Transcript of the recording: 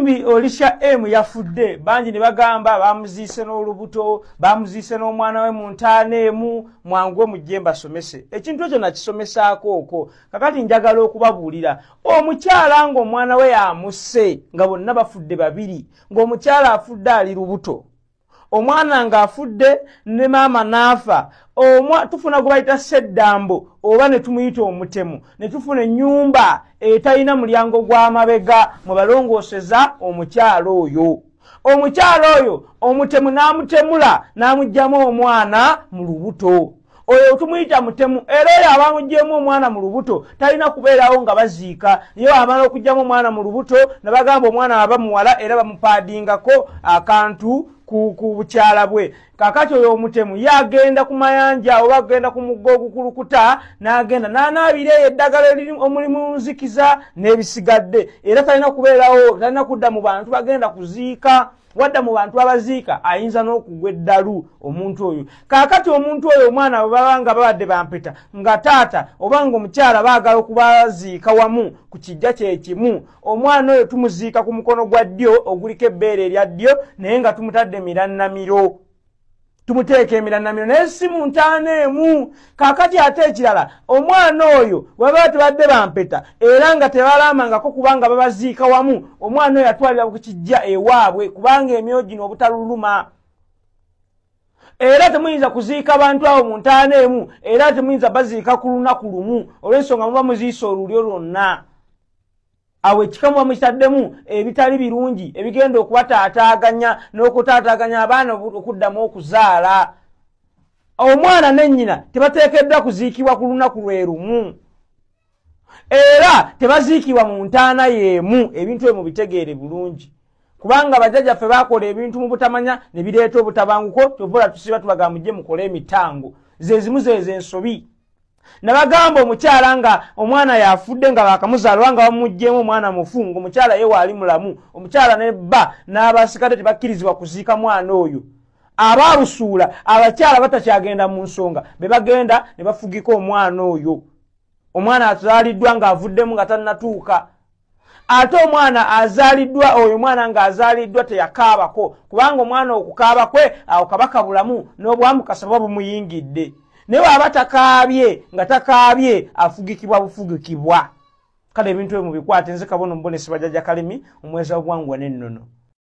Omuyimbi Olisha M yafudde, bangi ne bagamba bamuziise n'olubuto, bamuziise n'omwana we mu ntaana emu. Mwanguwe mujje mbasomese ekintu ekyo, nakisomesaako okwo. Kakati njagala okubabuulira, omukyala ng'omwana we yamusse, nga bonna bafudde babiri, ng'omukyala afudde ali lubuto, omwana ng'afudde ne maama n'afa, tufuna gwe bayita seddambo oba ne tumuyita omutemu, ne tufuna ennyumba etalina mulyango gw'amabega mwe balongooseza omukyala oyo. Omukyala oyo omutemu n'amutemula n'amugyamu omwana mu lubuto, oyo tumuyita mutemu. Era oyo abamuggyemu omwana mu lubuto talina kubeerawo nga baziika. Ye amala okugyamu omwana mu lubuto ne bagamba omwana aba muwala, era bamupaadingako akantu ku bukyala bwe. Kakati oyo omutemu ye agenda ku mayanja oba agenda ku mugga ogukulukuta, n'agenda n'anaabira eyo eddagala omulimu nzikiza n'ebisigadde. Era talina kubeerawo, talina kudda mu bantu bagenda kuziika. Wadda mu bantu abaziika ayinza n'okugwa eddalu omuntu oyo. Kaakati omuntu oyo omwana bwe baba nga babadde bampeta, nga taata oba nga omukyala baagala okubaziika wamu ku kijja kye kimu, omwana oyo tumuziika ku mukono gwa ddyo oguliko ebbeere erya ddyo, naye nga tumutadde mirannamiro, tumuteeka emirannamiro, naye si mu ntaana emu. Kaakati ate ekirala, omwana oyo bwebaba tebadde bampeta era nga tebalamangako kubanga babaziika wamu, omwana oyo atwalira ku kijja ewaabwe, kubanga emyoyo gino obutaluluma. Era temuyinza kuziika bantu abo mu ntaana emu, era temuyinza baziika ku lunaku lumu, olw'ensonga muba muziisa olulyo lwonna. Awo ekika muba mukitaddemu ebitali birungi ebigenda okubataataaganya n'okutaataaganya abaana okuddamu okuzaala. Omwana ne nnyina tebateekeddwa kuziikibwa ku lunaku lwe lumu, era tebaziikibwa mu ntaana y'emu. Ebintu ebyo mubitegeere bulungi, kubanga bajjajjaffe baakola ebintu mu butamanya ne bireeta obutabanguko. Kyova tusiba tubagamba mujje mukole emitango, ze zimu zezo ensobi. Nabagamba omukyala nga omwana yafudde nga bakamuzaala nga bamuggyemu omwana mufu, ng'omukyala ye waali mulamu, omukyala ne bba n'abasikadde tebakkirizibwa kuziika mwana oyo. Abaalusuula abakyala batakyagenda mu nsonga be bagenda ne bafugika omwana oyo. Omwana azaaliddwa ng'avuddemu nga tannatuuka. Ate omwana azaaliddwa oyo, omwana ng'azaaliddwa teyakaabako, kubanga omwana okukaaba kwe awo kabaka bulamu n'obwamukasa buba bumuyingidde. Naye bw'aba takaabye, nga takaabye, afugikibwa bufugikibwa. Kale ebintu ebyo mubikwate. Nze kabona omubonesi Bajjajja Kalimi, omweza obwangwa n'ennono.